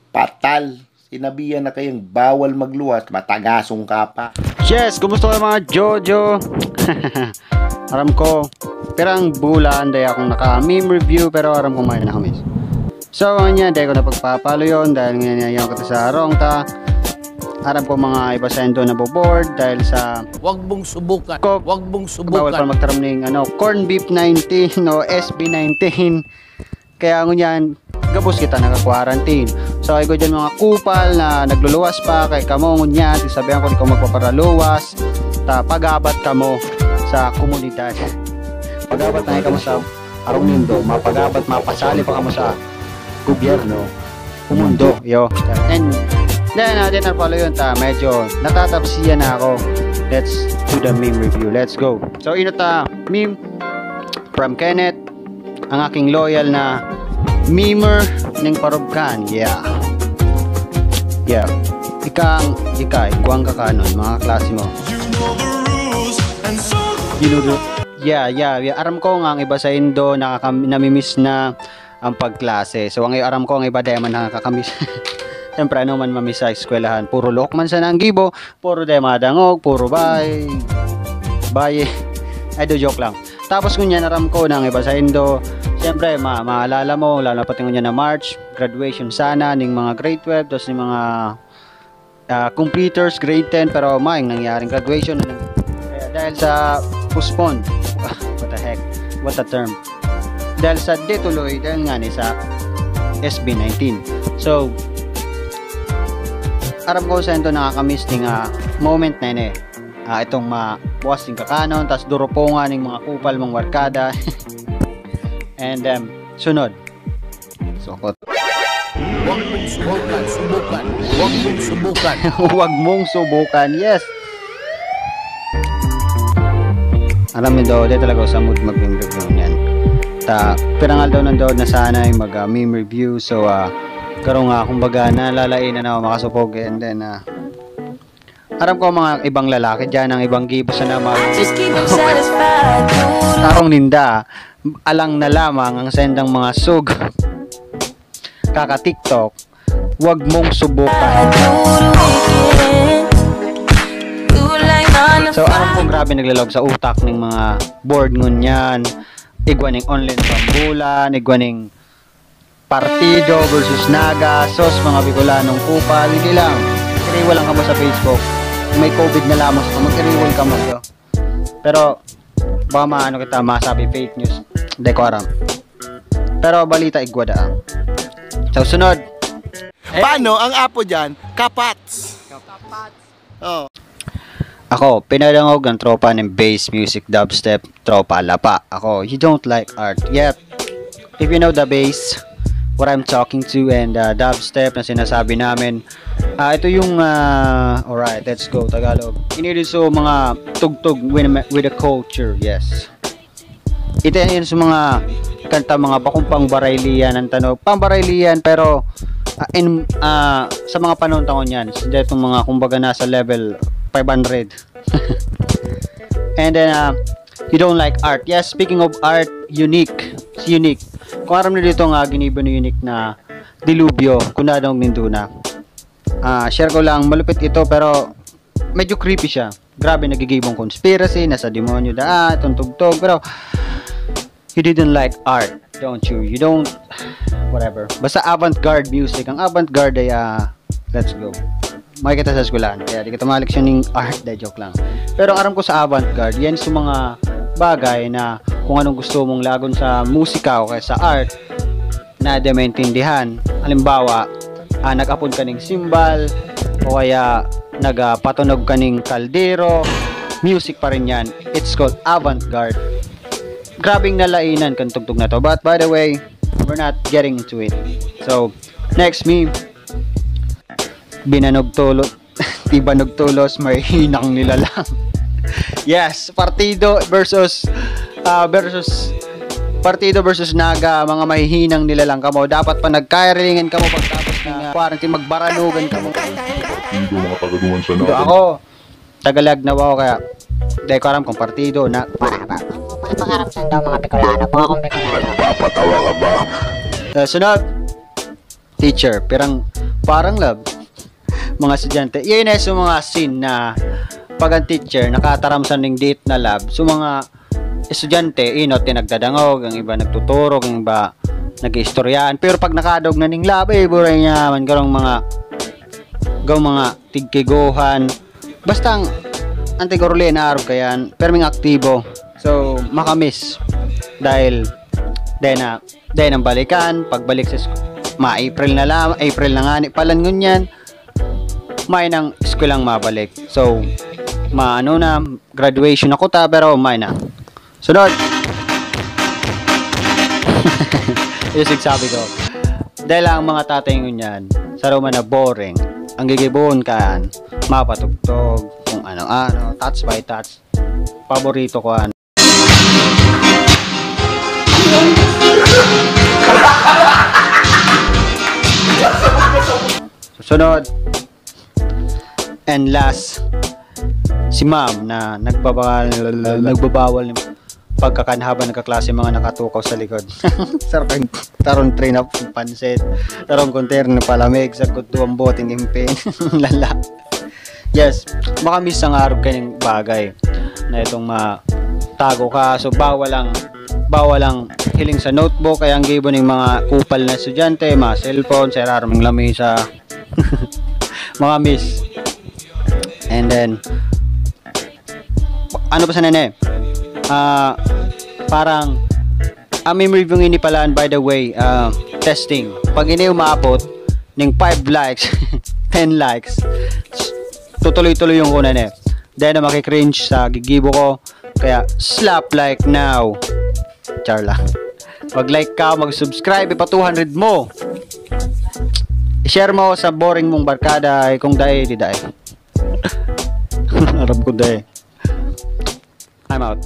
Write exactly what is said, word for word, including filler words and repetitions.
Patal. Sinabihan na kayang bawal magluwas, matagasong ka pa. Yes, kumusta kayo mga Jojo? Aram ko, pirang bulan, dahil akong naka-meme review, pero aram ko may nakamiss. So, ngayon yan, dahil ko na pagpapalo yun, dahil ngayon yan, yan kita sa harong ta. Aram ko mga iba sa Indo na bored dahil sa Wag mong subukan. Coke. Wag mong Bawal pa subukan. magtaram ng ano, corn beef nineteen o S B nineteen. Kaya ngunyan, gabos kita naka-quarantine. So, ay ko dyan mga kupal na nagluluwas pa, kay kamo ngunyan, sabihan ko di ko magpaparaluwas, ta pagabat kamo sa komunidad. Pagabat na kamo sa arong nindo, mapagabat, mapasali pa kamo sa gobyerno, o mundo, yo. And then, uh, dinner pala yun, ta, medyo natatapsiyan na ako. Let's do the meme review. Let's go. So, ino ta, meme from Kenneth, ang aking loyal na memer ning parubkan. Yeah. Yeah. Ikang, ika, igwang ka kanon, mga klase mo. You know the, yeah, yeah, yeah. Aram ko nga ang iba sa Indo nakakam- namimiss na ang pagklase. So, ang aram ko, ang iba dai man nakakamiss. Siyempre, ano man mamiss sa eskwelahan? Puro look man sana ang gibo, puro dai madangog, puro bay, bay. Ay, do joke lang. Tapos ngunyan, aram ko na ang iba sa Indo, siyempre, ma maalala mo, lalo na pati ngunyan na March, graduation sana ning mga grade twelve, tapos ning mga ah, completers, grade ten, pero maayong nangyaring graduation. Kaya dahil sa postpone, ah, what the heck, what a term. Dahil sa detuloy, dahil nga ni sa S B nineteen. So, aram ko sa ito nakakamiss ning ah, moment na yun eh. Ah, itong mabuwas ning kakanon, tas durupongan ning mga kupal, mga warkada. And um, sunod, sukot. Wag mong subukan, subukan. Wag mong subukan. Huwag mong subukan. Yes. Alam mo daw, di talaga sa mood mag-review niyan. Ta, pirangal daw nang daw na sana ay mag-meme review. So, ah, karong nga, kumbaga, nalalain na ako makasupog. And then, ah, aram ko mga ibang lalaki dyan, ang ibang gibo sana mag- Just keep them satisfied. Tarong ninda, alang na lamang ang sendang mga sug. Kaka-TikTok, wag mong subukan. I do the weekend. Do like on the So, aram kong grabe naglalog sa utak ng mga bored ngunyan. Igwa ning online pambulan, igwa ning partido versus Naga, sos mga Bicolanong kupal, hindi lang. Mag-iriwal lang kamo sa Facebook. May COVID na lamang sa mag-iriwal kamo, yo. Pero, baka maano kita, masabi fake news. Hindi ko aram. Pero balita igwa da. So, sunod. Paano ang apo dyan? Kapats. Oh. Ako, pinadangog ang tropa ng bass music dubstep, tropa lapa. Ako, you don't like art. Yep. If you know the bass, what I'm talking to, and uh, dubstep na sinasabi namin, ah ito yung, ah alright, let's go, Tagalog. Inirin so mga tugtog with, with a culture, yes. Ito yan, yun sa mga kanta, mga bakumpang baraylian ang tanong. Pambaraylian, pero ah, in, ah, sa mga panahon tangon yan, hindi itong mga kumbaga nasa level five hundred. And then, ah, you don't like art. Yes, speaking of art, Unique. Si Unique. Kung aram na dito nga, ginibo ni Unique na dilubyo, kung nadong nindo na. Ah, share ko lang, malupit ito, pero medyo creepy siya. Grabe, nagigibong conspiracy, nasa demonyo da, ah, itong tugtog. Pero, you didn't like art, don't you? You don't, whatever. Basta avant-garde music. Ang avant-garde ay, ah, let's go. Makikita sa eskwelahan. Kaya di kita maleksyon ng art, dahil joke lang. Pero aram ko sa avant-garde, yan sa mga bagay na kung anong gusto mong lagon sa musika o kaya sa art, na di maintindihan. Halimbawa, ah, nag-apon ka ning simbal, o kaya nagpatunog ka ning kaldero, music pa rin yan. It's called avant-garde. Grabing nalainan kan tugtog na to. But by the way, we're not getting into it. So, next me, binanogtolo, tibanogtolos, may hinang nilalang. Yes, partido versus, ah, versus, partido versus Naga, mga mahihinang nilalang kamo. Dapat pa nagkayarilingan kamo pagtapos ng ah, quarantine, magbaranugan kamo. Partido, mga tagaduman sa Ito natin. Ako, Tagalog na ako, kaya dahil ko aram kung partido na. Para ba? Ang pangarap sa daw mga Bicolano, mga kung Bicolano. Papatawa ka ba? Ah, sunod, teacher, pirang Parang lab. Mga estudyante. Yan na sa mga scene na pag ang teacher nakataram sa ning diit na lab. So, mga estudyante, inot, yung nagdadangog, ang iba nagtuturog, ang iba nag-iistoryahan. Pero pag nakadog na ning lab, eh, buray niya man, karong mga, gaw mga tigkigohan. Basta ang, ang tigoruli na arog kayan, pero mga aktibo. So, makamiss. Dahil, dahil na, dahil ang balikan, pagbalik sa sk-, ma-April na lang, April na nga, ni palan ngunyan, may nang eskwelahang mabalik. So, maano na, graduation ako ta, pero may na. Sunod. Yung sabi ko, dahil ang mga tatay ngunyan, sa Roma na boring, ang gigibohon kan, mapatugtog, kung ano-ano, touch by touch, paborito ko, ano. Sunod. And last, si ma'am na nagbabawal, nagbabawal ng pagkakan habang nagkaklase, mga nakatukaw sa likod. Sarap ang tarong tray na pansit, tarong container na palamig, sa kutuwang boteng impin. Lala. Yes, makamiss ang arog kanyang bagay na itong matago ka. So, bawal ang, bawal ang hiling sa notebook, kaya ang gibo ng mga kupal na estudyante, mga cellphone, sa irarom ng lamesa. Makamiss. And then, ano pa sana ni? Ah, parang, ah, may review ini pala, by the way, ah, testing. Pag ini umaabot ng five likes, ten likes, tutuloy-tuloy yung kunan eh. Then, makikringe sa gigibo ko. Kaya, slap like now. Char lang. Mag-like ka, mag-subscribe, ipa two hundred mo. I-share mo sa boring mong barkada, ay kung dai, di dai. Aram ko dai. I'm out.